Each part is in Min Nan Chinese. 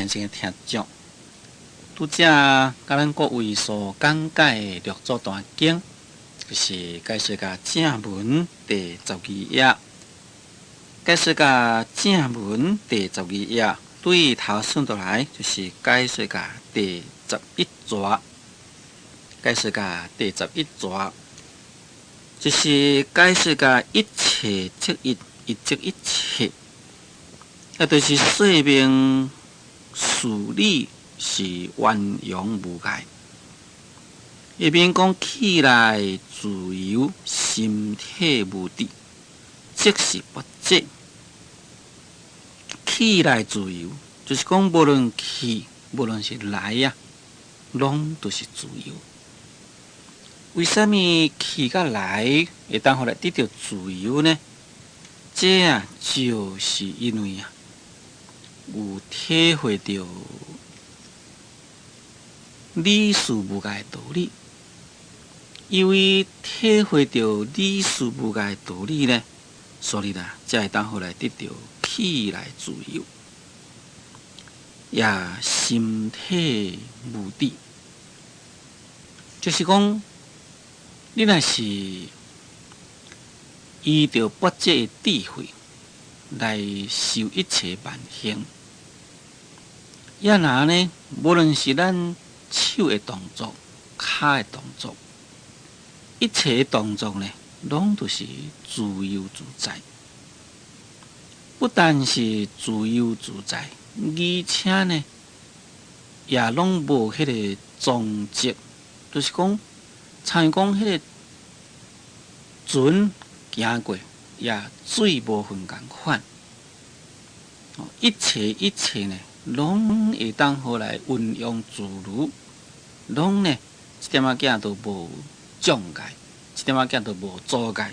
虔誠的聽眾，拄才共咱各位所講解的六祖壇經，就是解說甲正文第十二頁，解說甲正文第十二頁，對頭算落來就是解說甲第十一逝，解說甲第十一逝，就是解說甲一切即一，一即一切，啊，就是說明事理是圓融無礙。下面講去來自由，心體無滯，即是跋這。去來自由，就是講無論去，無論是來啊，攏都是自由。為啥物去佮來會當予來得著自由呢？這啊，就是因為啊，有體會著理事無礙的道理。因為體會著理事無礙的道理呢，所以啦，才會當予來得著去來自由，也心體無滯。就是講，你若是依著跋這的智慧來修一切萬行，也若呢，無論是咱手的動作、跤的動作，一切的動作呢，攏都是自由自在。不但是自由自在，而且呢，也攏無彼个蹤跡，就是講，親像講彼个船行過，也水無痕仝款。一切一切呢，攏會當予來運用自如，攏呢一點仔囝都無障礙，一點仔囝都無阻礙。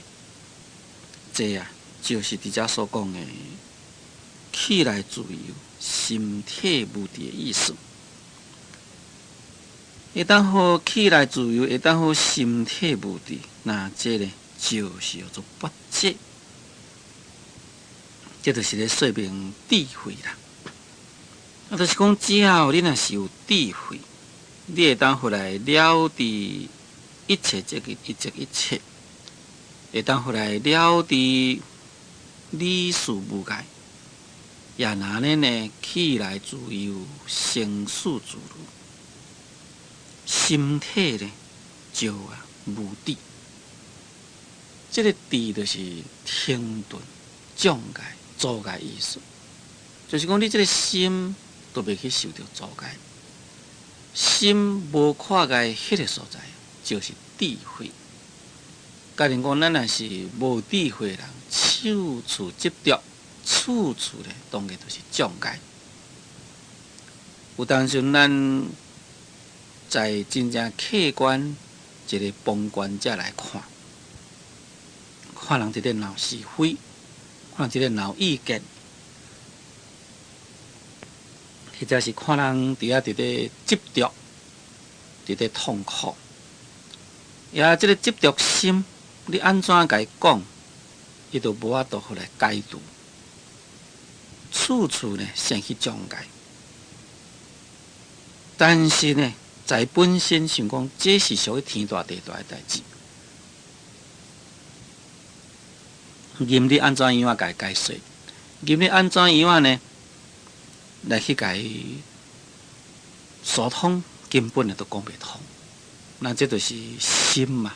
這啊，就是佇遮所講的去來自由、心體無滯的意思。會當予去來自由，會當予心體無滯，那這呢，就是叫做跋這。這就是咧說明智慧啦。啊，就是講，只要你若是有智慧，你會當予來了知一切這個一切一切，會當予來了知理事無礙，也若按呢呢去來自由，生死自如，心體呢就啊無滯。這个滯就是停頓、障礙、阻礙意思，就是講你這个心都袂去受著阻礙，心無看礙彼个所在，就是智慧。假如講咱若是無智慧的人，處處執著，處處咧當然就是障礙。有當時咱在真正客觀一个旁觀者來看，看人佇咧鬧是非，看人佇咧鬧意見，或者是看人佇遐佇咧執著，佇咧痛苦。也這个執著心，你按怎共伊講，伊都無法度予來解除。處處呢，生起障礙。但是呢，在本身想講，這是屬於天大地大的代誌。任你按怎樣仔共伊解說，任你按怎樣仔呢，來去共伊疏通，根本呢都講袂通。那這就是心嘛，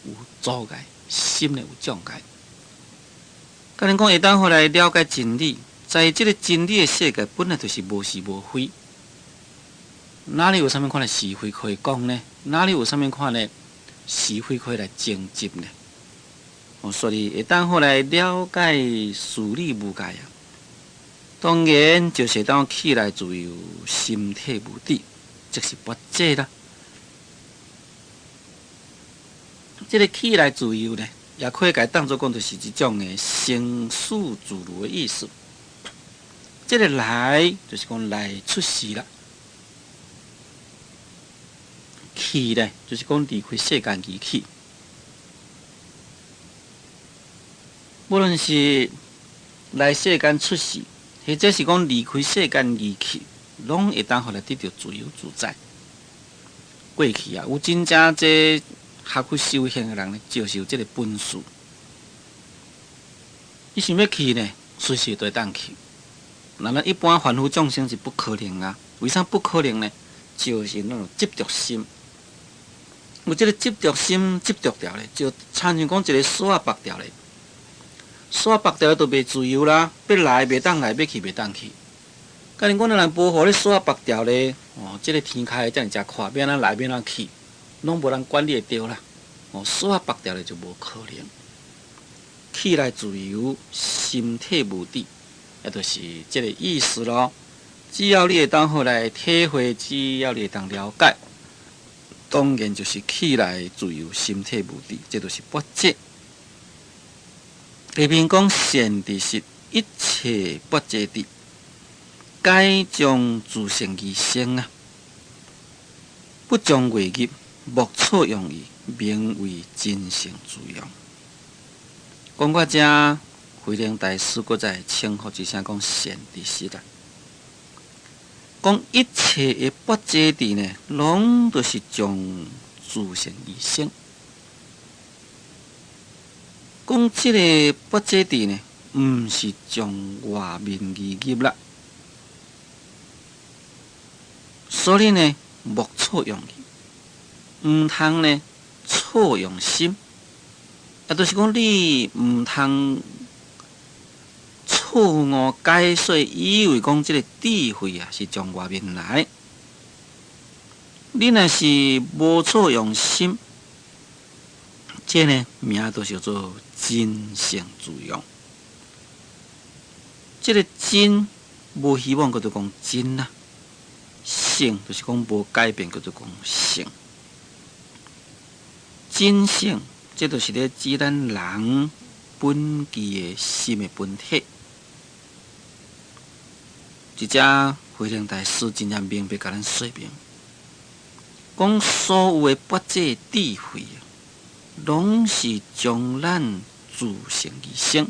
有阻礙，心呢有障礙。假如講會當予來了解真理，在這个真理的世界，本來就是無是無非。哪裡有啥物款的是非可以講呢？哪裡有啥物款的是非可以來爭執呢？所以會當予來了解事理無礙啊，當然就是會當去來自由，心體無滯，即是跋這啦。這个去來自由呢，也可以共伊當做講，就是一種的生死自如的意思。這个來就是講來出世啦，去呢就是講離開世間而去。無論是來世間出世，或者是講離開世間而去，攏會當予來得著自由自在。過去啊，有真正濟學佛修行的人呢，就是有這个本事。伊想欲去呢，隨時都會當去。那咱一般凡夫眾生是不可能啊！為啥不可能呢？就是咱有執著心，有這个執著心執著著咧，就親像講一个鎖仔縛著咧，鎖仔縛著咧就袂自由啦，欲來袂當來，欲去袂當去。假如講咱人無予你鎖仔縛著咧，哦，這个天開遮爾濟闊，欲按怎來欲按怎去，攏無人管你會著啦。哦，鎖仔縛著咧就無可能。去來自由，心體無佇，也就是這个意思囉。只要你會當好來體會，只要你會當了解，當然就是去來自由，心體無佇，這就是跋這。下面講善知識，一切跋這智，解將自性而生啊！不將外入，莫錯用意，名為真性自用。講到這，慧能大師閣再重複一聲講善知識啦。講一切的跋這智呢，攏都是將自性而生。講這个跋這智呢，毋是從外面而入啦。所以呢，莫錯用意，毋通呢錯用心。啊，就是講你毋通錯誤解說，以為講這个智慧啊是從外面來。你若是無錯用心，這呢名就叫做真性自用。這个真無希望叫做講真啊，性就是講無改變叫做講性。真性，這就是咧指咱人本具的心的本體。這只慧能大師真正明白共咱說明，講所有的跋這智慧啊，攏是將咱自性而生，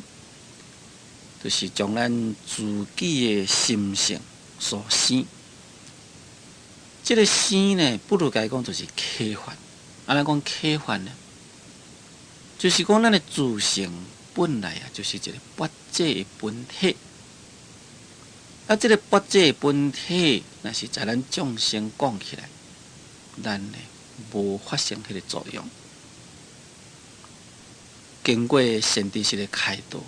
就是將咱自己的心性所生。這个生呢，不如共伊講就是啟發。按怎講啟發呢？就是講咱的自性本來啊，就是一个跋這的本體。啊，這个跋這的本體，若是在咱眾生講起來，咱呢無發生彼个作用。經過善知識的開導，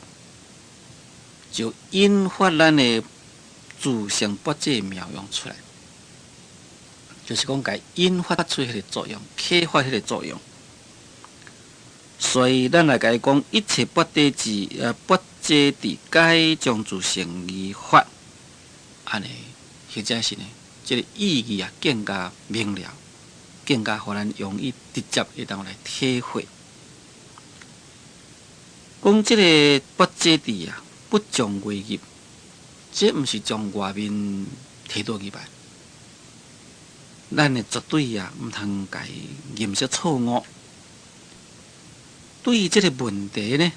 就引發咱的自性跋這妙用出來，就是講共引發出彼个作用，啟發彼个作用。所以，咱來共伊講，一切跋這智，跋這智，皆將自性而發，按呢，或者是呢，這个意義啊，更加明了，更加予咱容易直接會當來體會。講這个跋這智啊，不將外入，這毋是將外面提倒入來，咱呢絕對啊，毋通共伊認識錯誤。對於這个問題呢，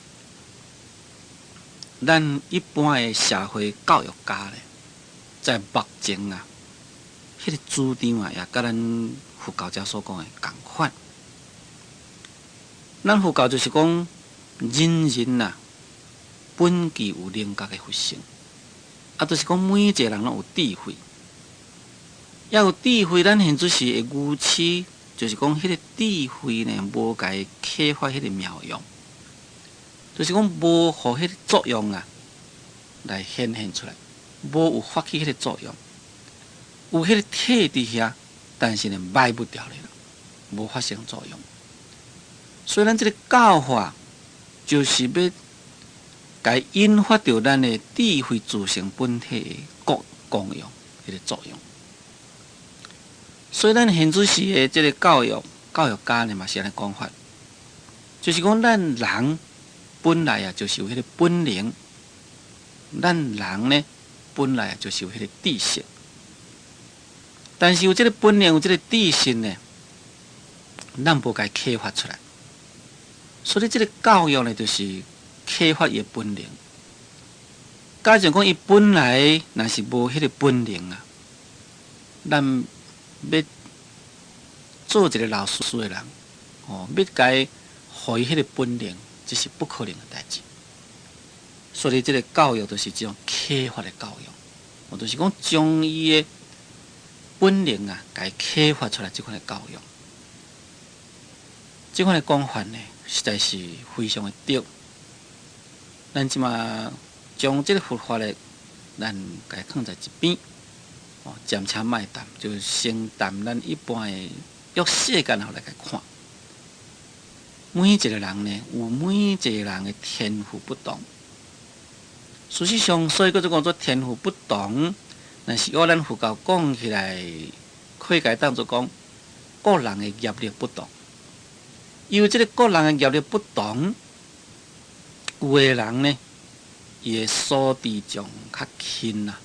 咱一般的社會教育家呢，在目前啊，彼个主張啊，也佮咱佛教遮所講的仝款。咱佛教就是講，人人啊，本具有靈覺的佛性，啊，就是講每一個人攏有智慧，也有智慧，咱現在是會愚癡，就是講彼個智慧呢，無共伊啟發彼個妙用，就是講無予彼個作用啊來顯現出來，無有發起彼個作用，有彼個體佇遐，但是呢，賣不掉咧，無發生作用。所以咱這个教法就是欲共引發著咱的智慧自性本體的各功用，彼个作用。所以咱現在時的這个教育，教育家呢嘛是按呢講法，就是講咱人本來啊就是有彼个本領，咱人呢本來啊就是有彼個知識，但是有這个本領，有這个知識呢，咱無共伊啟發出來。所以這个教育呢，就是啟發伊的本領。假如講伊本來若是無彼个本領啊，咱欲做一个老師的人，哦，欲共予伊彼個本領，這是不可能的代誌。所以，這个教育就是這種啟發的教育，哦，就是講將伊的本領啊，共伊啟發出來，這款的教育，這款的講法呢，實在是非常的對。咱這馬將這个佛法呢，咱共伊囥在一邊，哦，暫且莫談，就先談咱一般的約世間來共看。每一個人呢，有每一個人的天賦不同。事實上，所以叫做講做天賦不同，但是按咱佛教講起來，可以共伊當做講，各人的業力不同。因為這个各人的業力不同，有的人呢，伊的所知障較輕啊，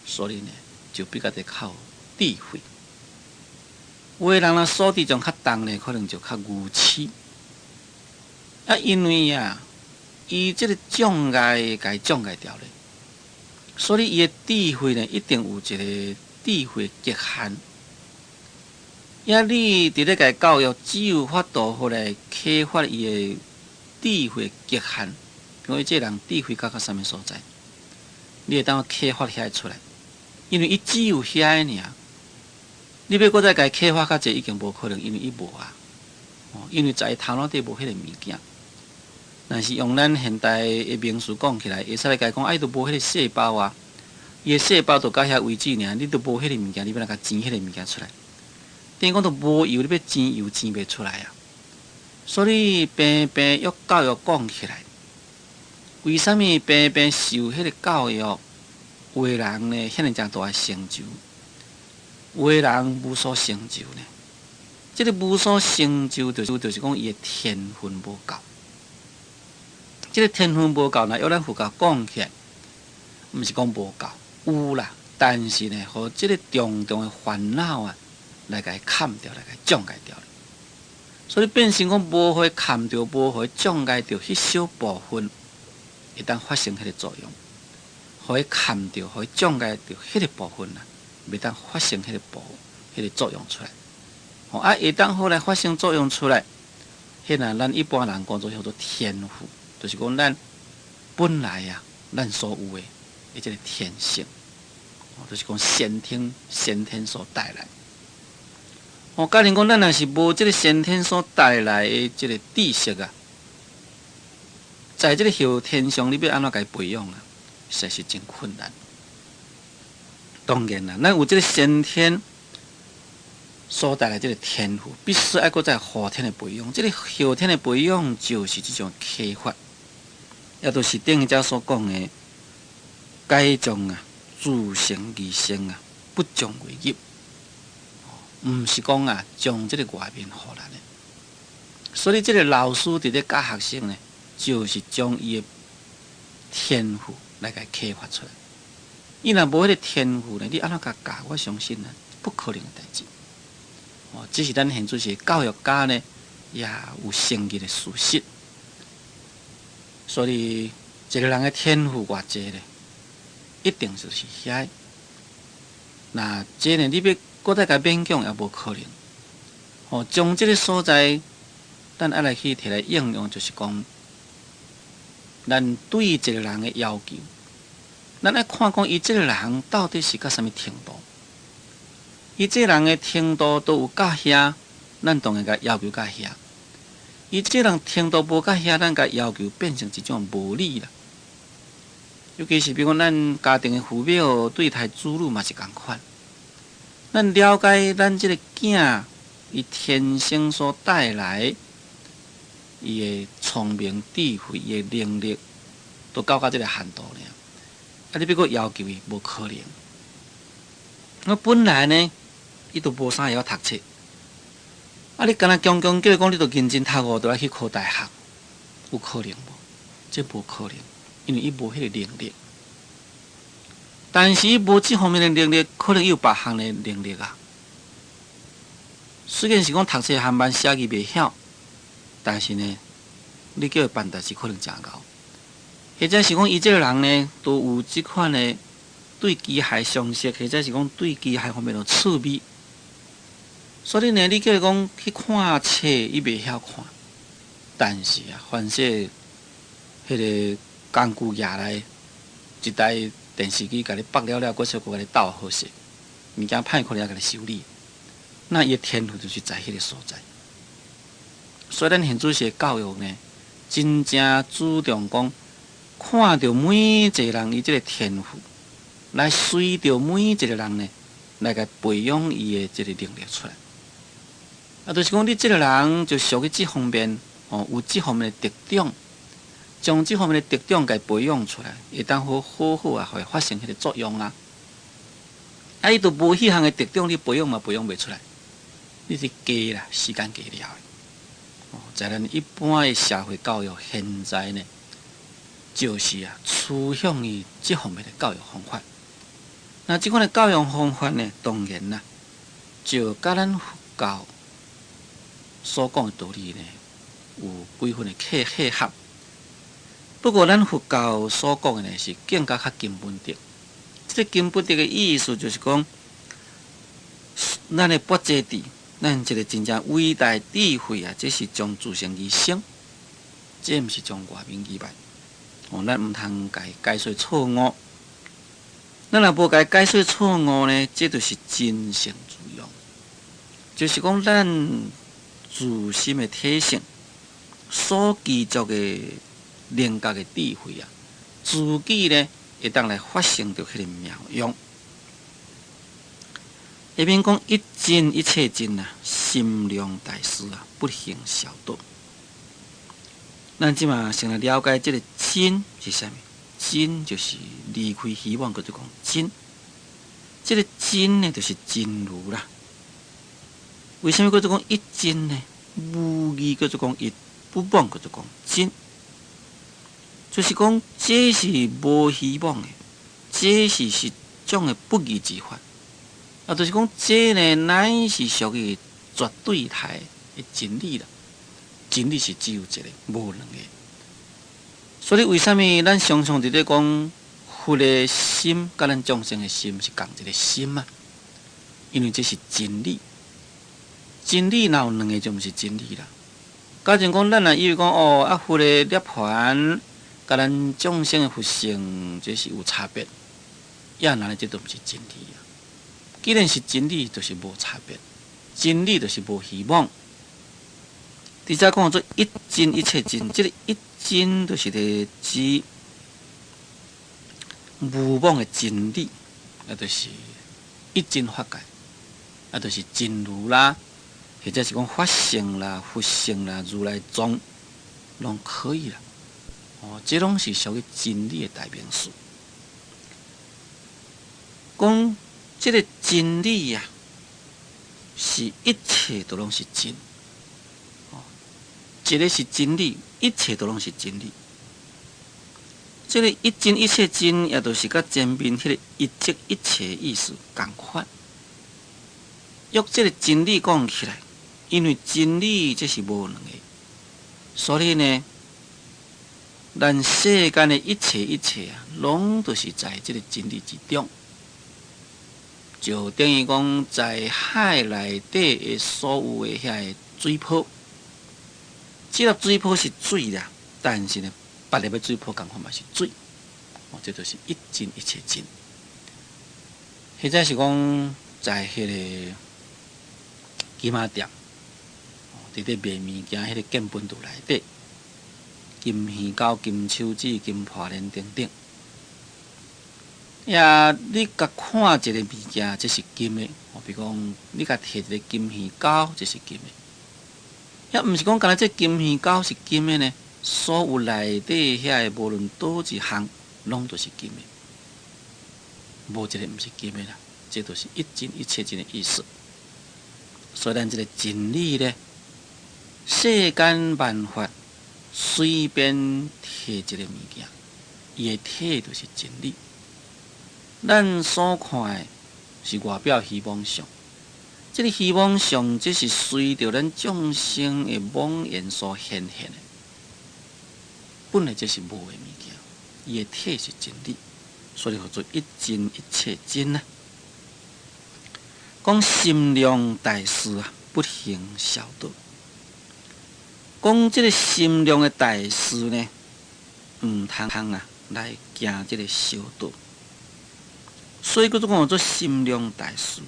所以呢，就比較得較有智慧。有的人若所知障較重呢，可能就較愚癡。啊，因為啊，伊這个障礙共伊障礙掉咧，所以伊的智慧呢，一定有一个智慧極限。啊，你佇咧共伊教育，只有法度予來啟發伊的智慧極限。比如這个人智慧到啥物所在，你會當啟發遐出來，因為伊只有遐爾。你欲閣再共伊啟發較濟，已經無可能，因為伊無啊。哦，因為在伊頭腦底無彼个物件。若是用咱現代的名詞講起來，會使來共伊講，啊，伊都無彼个細胞啊，伊的細胞就到遐為止爾，你都無彼个物件，你欲按怎共煎彼个物件出來？等於講都無油，你欲煎油煎袂出來啊。所以平平欲教育講起來，為啥物平平受彼个教育，有的人呢，遐爾誠大的成就，有的人無所成就呢？這个無所成就，就是講伊的天分無夠。這个天分無夠，若用咱佛教講起來，毋是講無夠，有啦，但是呢，予這个重重的煩惱啊，來共伊崁著，來共伊障礙著。所以變成講無予伊崁著，無予伊障礙著，彼小部分會當發生彼个作用，予伊崁著，予伊障礙著，彼个部分啊，袂當發生彼个作用出來。哦，啊，會當予來發生作用出來，彼若咱一般人講做叫做天賦。就是講，咱本來啊，咱所有的，這个天性，就是講先天先天所帶來。哦，假如講咱若是無這个先天所帶來的這个知識啊，在這个後天上，你欲按怎共伊培養啊？實在是真困難。當然啦，咱有這个先天所帶來這个天賦，必須愛閣再後天的培養。這个後天的培養就是這種啟發。也就是頂一節所講的，改將啊，自成而成啊，不將為業，毋是講啊，將這个外面予咱的。所以這个老師佇咧教學生呢，就是將伊的天賦來共伊啟發出來。伊若無彼个天賦呢，你按怎共教？我相信啊，不可能的代誌。哦，只是咱現在是教育家呢，也有承認的事實。所以，一个人的天賦偌濟咧，一定就是遐。那這呢，你欲閣再共勉強也無可能。哦，將這个所在，咱愛來去提來應用，就是講，咱對一個人的要求，咱愛看講伊這个人到底是到啥物程度。伊這个人的程度都有到遐，咱當然共要求到遐。伊這人程度無到遐，咱共要求變成一種無理啦。尤其是比如講，咱家庭的父母對待子女嘛是仝款。咱了解咱這个囝，伊天生所帶來伊的聰明智慧、伊的能力，都到這个限度爾。啊，你欲閣要求伊，無可能。我本來呢，伊都無啥會曉讀冊。啊！你敢若強強叫伊講，你著認真讀哦，著愛去考大學，有可能無？這無可能，因為伊無彼个能力。但是伊無這方面的能力，可能伊有別項的能力啊。雖然是講讀冊含慢，寫字袂曉，但是呢，你叫伊辦代誌可能誠𠢕。或者是講伊這个人呢，都有這款的對機械常識，或者是講對機械方面有趣味。所以呢，你叫伊講去看冊，伊袂曉看。但是啊，凡勢彼个工具拿來，一台電視機共你縛了了，閣小可共你鬥好勢，物件歹可能會共你修理。那伊的天賦就是在彼个所在。所以咱現主時的教育呢，真正注重講，看著每一個人伊這个天賦，來隨著每一個人呢，來共培養伊的這個能力出來。啊，就是講你這個人就屬於這方面，哦，有這方面的特長，將這方面的特長共培養出來，會當好好好啊，會發生彼個作用啊。啊，伊都無彼項的特長，你培養嘛培養袂出來，你是假啦，時間假了。哦，在咱一般的社會教育，現在呢，就是啊，趨向於這方面的教育方法。那這款的教育方法呢，當然啦，就佮咱佛教所講的道理呢，有幾分的契契合。不過，咱佛教所講的呢，是更加較根本的。這個根本的意思就是講，咱的菩提智，咱這個真正偉大智慧啊，這是將自性而生，這毋是從外面而來。哦，咱毋通共伊解說錯誤。咱若無共伊解說錯誤呢，這就是真性自用，就是講咱自心的體性所具足的靈覺的智慧啊，自己呢會當來發生著彼个妙用。下面講一真一切真啊，心量大師啊，不行小道。咱這馬先來了解這个真是啥物？真就是離開虛妄，叫做講真。這个真呢，就是真如啦。為啥物叫做講一真呢？無二叫做講一，不妄叫做講真。就是講這是無虛妄的，這是實種的不二之法。啊，就是講這呢，乃是屬於絕對態的真理啦。真理是只有一個，無兩個。所以為啥物咱常常佇咧講佛的心，佮咱眾生的心是仝一个心啊？因為這是真理。真理若有兩个就毋是真理啦。假如講咱若以為講哦，啊佛的涅槃，佮咱眾生的佛性，這是有差別，猶若呢，這都毋是真理啊。既然是真理，就是無差別；真理就是無虛妄。佇遮講做一真一切真，這个一真就是咧指無妄的真理，啊，就是一真法界，啊，就是真如啦，或者是講法性啦、佛性啦、如來藏，攏可以啦。哦，這攏是屬於真理的代名詞。講這个真理呀，是一切都攏是真。哦，一个是真理，一切都攏是真理。這个一真一切真，也就是佮前面彼个一即一切意思仝款。用這个真理講起來，因為真理這是無兩个，所以呢，咱世間的一切一切啊，攏都是在這个真理之中。就等於講，在海內底的所有的遐个水泡，這粒水泡是水啦，但是呢，別粒的水泡仝款嘛是水，哦，這就是一真一切真。或者是講，在彼个金仔店，佇咧賣物件，彼个建本圖內底，金魚膠、金手指、金破鏈等等。呀，你共看一个物件，這是金的，哦，比如講，你共提一个金魚膠，這是金的。也毋是講，干焦這金魚膠是金的呢，所有內底遐个無論佗一項，攏都是金的，無一个毋是金的啦。這都是一真一切真的意思。所以咱這个真理呢，世間萬法隨便提一个物件，伊的體就是真理。咱所看的是外表虛妄相，這个虛妄相，這是隨著咱眾生的妄言所顯現的。本來這是無的物件，伊的體是真理。所以號做一真一切真啊。講心量大士啊，不行小道。講這个心量的大士呢，毋通啊來行這个小道。所以閣做講做心量大士，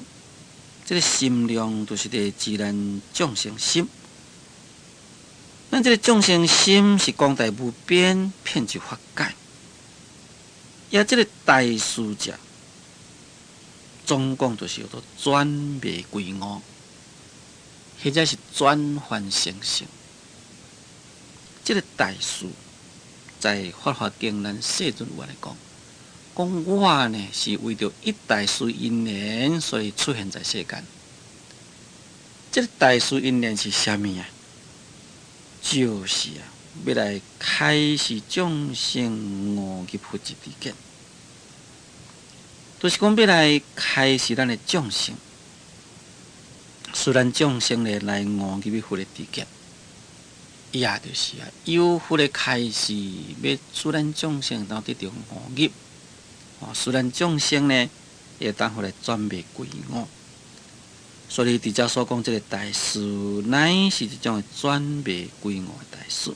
這个心量就是咧指咱眾生心。咱這个眾生心是廣大無邊，遍知法界。也這个大士者，總講就是叫做轉迷歸悟，或者是轉凡成聖。這个大士在《法華經》咱世尊有按呢講，講我呢是為著一大事因緣，所以出現在世間。這个大事因緣是啥物啊？就是啊，欲來開示眾生悟入佛之知見，就是講欲來開示咱的眾生，使咱眾生呢來悟入去佛的知見，伊也就是啊，由佛的開示，欲使咱眾生當得著悟入，哦，使咱眾生呢會當予來轉迷歸悟。所以佇遮所講這个大士，乃是一種轉迷歸悟的大士。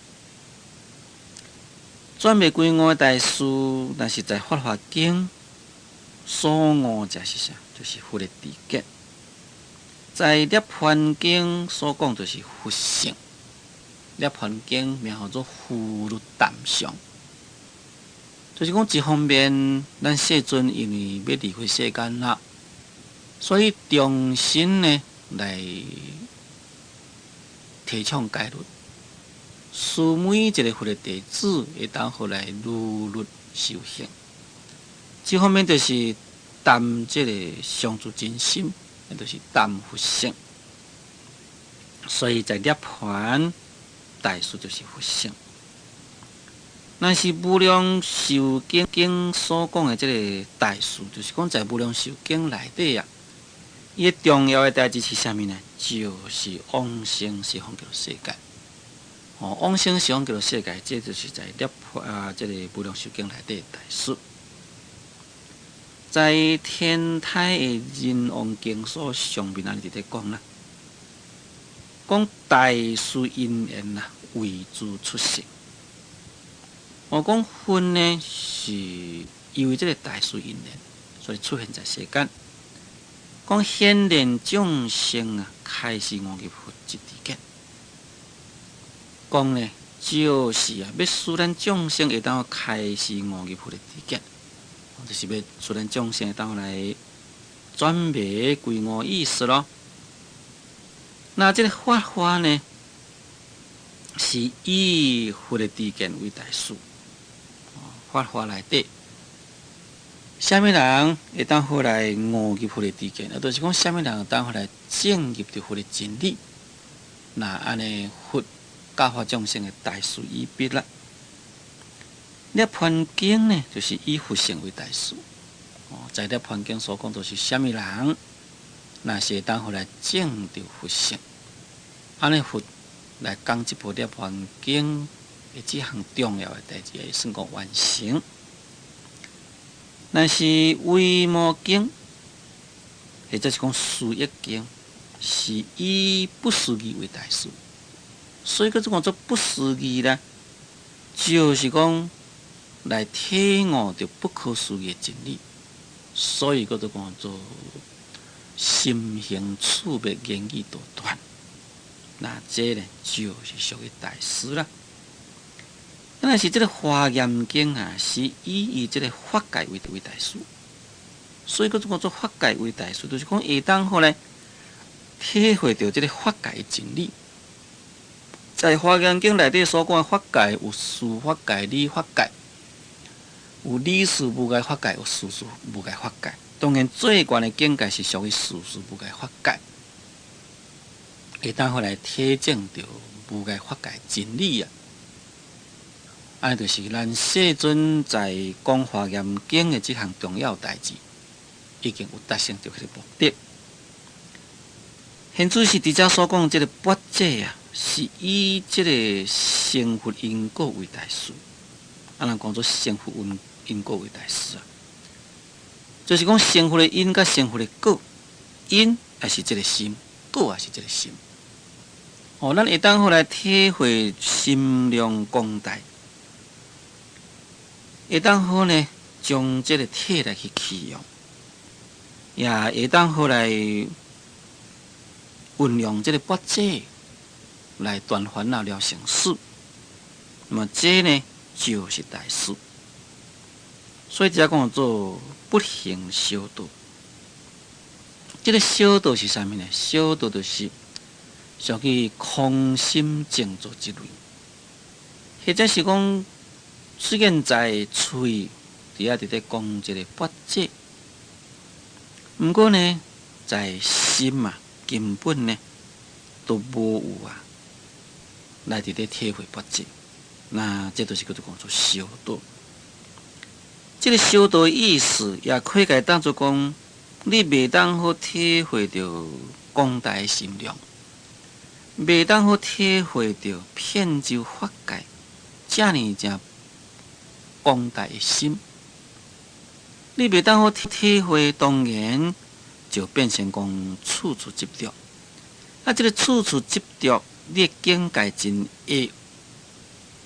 轉迷歸悟的大士，若是在《法華經》所悟者是啥？就是佛的知見。在《涅槃經》所講，就是佛性。《涅槃經》名號做佛律談相，就是講一方面，咱世尊因為欲離開世間啦，所以重新呢來提倡戒律，使每一个佛的弟子會當予來如律修行。這方面就是談這个常住真心，也就是談佛性。所以在涅槃大士就是佛性。若是無量壽經所講的這个大士，就是講在無量壽經內底啊，伊的重要的代誌是啥物呢？就是往生西方極樂世界。哦，往生西方極樂世界，這就是在涅槃啊，這个無量壽經內底的大士。在天台的仁王經疏上面，按呢佇咧講啦，講大士因緣啊，為諸出世。我講佛呢，是因為這个大士因緣，所以出現在世間。講顯現眾生啊，開示悟入佛之知見。講呢，就是啊，欲使咱眾生會當開示悟入佛的知見，就是欲使咱眾生會當來轉迷歸悟意思咯。那這个法華呢，是以佛的知見為大事。法華內底，啥物人會當予來悟入佛的知見？啊，就是講啥物人會當予來證入著佛的真理？那按呢佛教化眾生的大事已畢啦。涅槃經呢，就是以佛性為大事。哦，在涅槃經所講，就是啥物人，若是會當予來證著佛性，按呢佛來講這部涅槃經的這項重要的代誌，會算講完成。若是維摩經，或者是講思益經，是以不思議為大事。所以閣做講做不思議咧，就是講來體悟著不可思議的真理。所以閣做講做心行處滅，言語道斷。那這呢，就是屬於大事啦。若是這个華嚴經啊，是以伊這个法界為大事，所以閣做講做法界為大事，就是講會當予來體會著這个法界的真理。在華嚴經內底所講的法界，有事法界、理法界，有理事無礙法界，有事事無礙法界。當然，最懸的境界是屬於事事無礙法界，會當予來體證著無礙法界真理啊！按呢就是咱世尊在講華嚴經的這項重要代誌，已經有達成著彼个目的。現此是佇遮所講這个跋這啊，是以這个成佛因果為大事。啊，咱講做成佛因果為大事啊。就是講成佛的因佮成佛的果，因也是這个心，果也是這个心。哦，咱會當好來體會心量廣大，會當好呢，將這个體來去起用，也會當好來運用這个缽仔來斷煩惱了生死。那麼這呢，就是大事。所以這講做不行小道。這个小道是啥物呢？小道就是屬於空心靜坐這類，或者是講出現在喙佇遐佇咧講這个缽仔。毋過呢，在心啊，根本呢都無有啊，來佇咧體會缽仔。那這就是叫做講做小道。這个小道的意思，也可以共當做講，你袂當好體會著廣大的心量，袂當好體會著遍周法界遮爾正廣大的心，你袂當好體會，當然就變成講處處執著。啊，這个處處執著，你的境界真狹，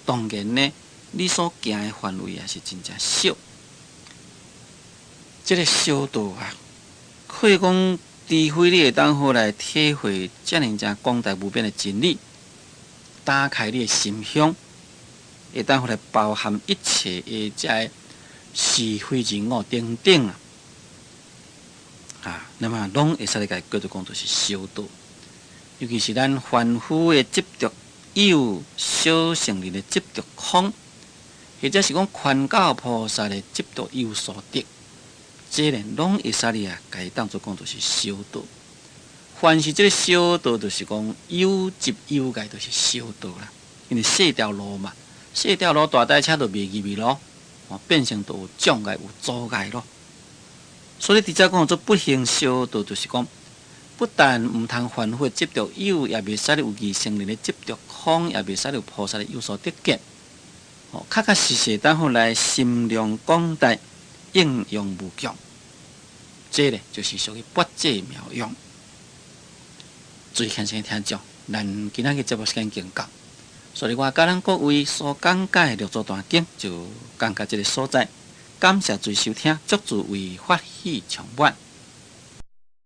當然呢，你所行的範圍也是真正小。這个小道啊，可以講，除非你會當好來體會遮爾正廣大無邊的真理，打開你的心胸，會當好來包含一切的這个是非人我等等啊，啊，那麼攏會使來共叫做講做是小道。尤其是咱凡夫的執著有，小乘人的執著空，或者是講權教菩薩的執著有所得。這个攏會使你啊，共伊當做講做是小道。凡是這个小道，就是講有執有礙，就是小道啦。因為細條路嘛，細條路大台車就袂入去咯，哦，變成就有障礙、有阻礙咯。所以佇遮講做不行小道，就是講不但毋通凡夫執著有，也袂使有二乘人的執著空，也袂使有菩薩的有所得見。哦，確確實實當好來心量廣大，應用無窮。這个就是屬於缽仔妙用。注意聽先聽眾，咱今仔日節目時間已經到，所以我佮咱各位所講解的六祖壇經就講到這个所在。感謝諸位收聽，祝諸位法喜充滿。